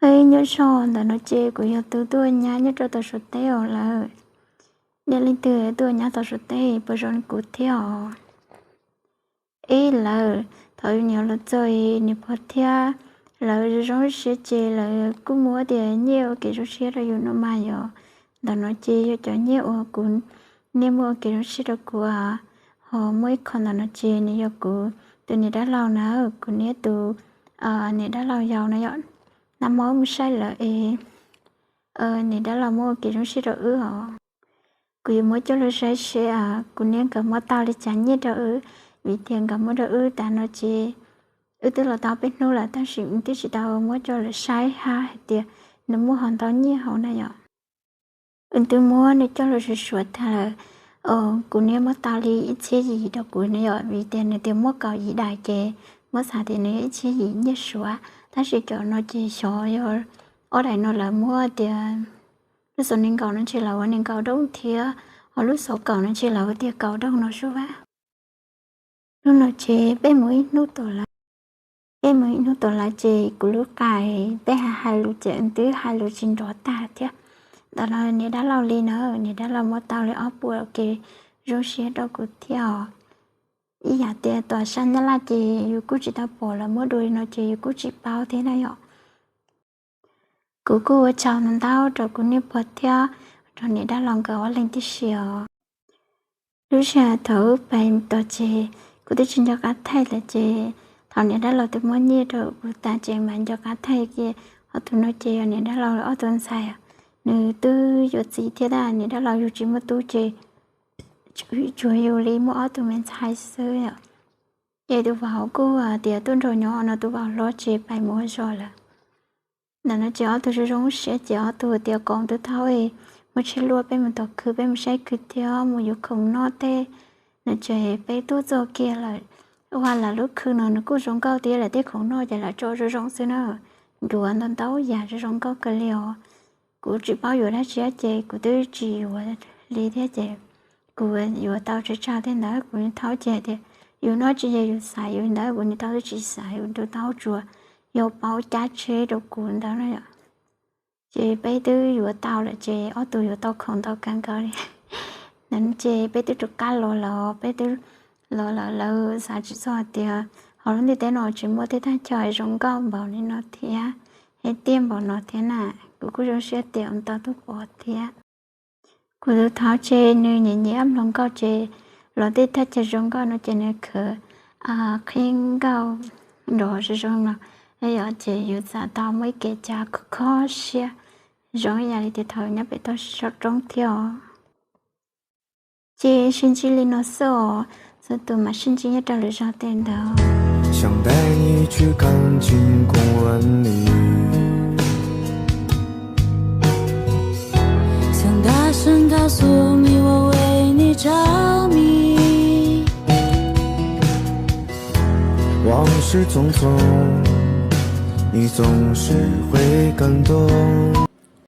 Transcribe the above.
Hej, nyob zoo, ntawm no ces kuv yog tus tuaj nyab nyob rau tom Suav teb os lawm. Yog leej twg tuaj nyab tom Suav teb puas zoo li kuv thiab os? Ib, lawv thaum yus nyuam los txog nws pog thiab lawv zoo zoo siab ces lawv kuj muab tias nyiaj ua kev zoo siab rau yus no mas yog. Ntawm no ces yog cov nyiaj uas kuv niam muab ua kev zoo siab rau kuv. Ho muaj ib qho ntawm no ces nws yog kuv tus niam dab laug na, kuv niam tus niam dab laug yau na yom, nag hmo wb mus saib lawv es niam dab laug muab ua kev zoo siab rau wb os. Kuv yuav muab coj los saib seb kuv niam nkawd muab tau li cas nyiaj rau wb, vim tias nkawd muab rau wb tas no ces wb twb los tau peb hnub lawm tab sis wb twb tsis tau muab coj los saib hab hais tias nws muaj ho ntau nyiaj hauv na yom. Wb twb muab nws coj los suav suav tag lawm, kuv niam muab tau li ib txhiab yim rau kuv na yom, vim tias nws tias muab kaum yim daim ces muab xav tias nws yog ib txhiab yim nyiaj Suav, tab sis cov no ces xyov yog ob daim no lawv muab tias lub xov nees nkaum no ntshe lawv ua nees nkaum dooj thiab, ho lub xov kaum no ntshe lawv ua tias kaum dooj no sub vab. Hnub no ces peb mus ib hnub tom lawv, peb mus ib hnub tom lawv ces kuv lub qa peb hais hais lus ces wb twb hais lus tsis nrov tag thiab. Ntawm no niam dab laug li na, niam dab laug muab tau li ob puas ua kev zoo siab rau kuv thiab os. Ib yam tias tom sab Nyab Laj ces yus kuj tsis tau pom lawv muab dua li no ces yus kuj tsis paub thiab na yom. Kuv kuj ua tsaug ntau ntau rau kuv niam pog thiab rau niam dab laug nkawd ob leeg tib si os. Lub sij hawm thaum wb pais mus tom ces kuv twb tsis nco qab thaij lawm ces thaum niam dab laug twb muab nyiaj rau kuv tas ces mam nco qab thaij kiag. Ob tug no ces yog niam dab laug ob tug ntxhais, nws twb yuav txiv thiab tab niam dab laug yug tsis muaj tub ces tsuas yug li muaj ob tug me ntxhais xwb yom. Ces tus vauv kuj tias tuaj nrog nyob no, tus vauv hlob ces pais mus ua zog lawm. Ntawm no ces ob tug zoo zoo siab ces ob tug tias kom tus thaub muaj tsheb luaj peb mus tom khw, peb mus saib khw thiab mus yuav khoom noj tej. No ces peb tuaj txog kiag lawm, ua lawv lub khw no nws kuj zoo nkauj thiab, lawv tej khoom noj ces lawv tso zoo zoo xwb na. Yuav ntau ntau yam zoo zoo nkauj kawg li os. Kuv tsis paub yuav dab tsi ces kuv twb tsis yuav li thiab ces kuv yuav tau tsawg tsawg tej ntawd. Kuv niag thaub ces tias yus noj tsis yog yus xaiv yus ntawd, kuv niag thaub twb tsis xaiv, yus tus thaub tsuas yog paub cab tsheb rau kuv ntawd na yom. Ces peb twb yuav tau lawm ces ob tug yuav tau khoom ntau kawg nkaus li. Ntawd ces peb twb rov qab los lawm, peb twb los lawm, lawv xav tsis txog tias hauv lub ntiaj teb no tseem muaj tej thaj chaw zoo nkauj npaum li no thiab, hais tias npaum no thiab na. Kuv kuj zoo siab tias ua tau tuaj pom thiab. Kuv tus thaub ces nws nyiam nyiam mloog nkauj ces los tej thaj chaw zoo nkauj no ces nws khwv qhib nkauj nrov zoo zoo no, yog ces yus xav tau muaj ib kev cai khob siab zoo ib yam li tias thaum nyob pem toj siab roob thiab os. Ces sib ntsib li no xwb os, txhua tus mam sib ntsib nyob rau lwm zaus tej ntawd. 想大声告诉你，我为你着迷。 往事匆匆，你总是会感动。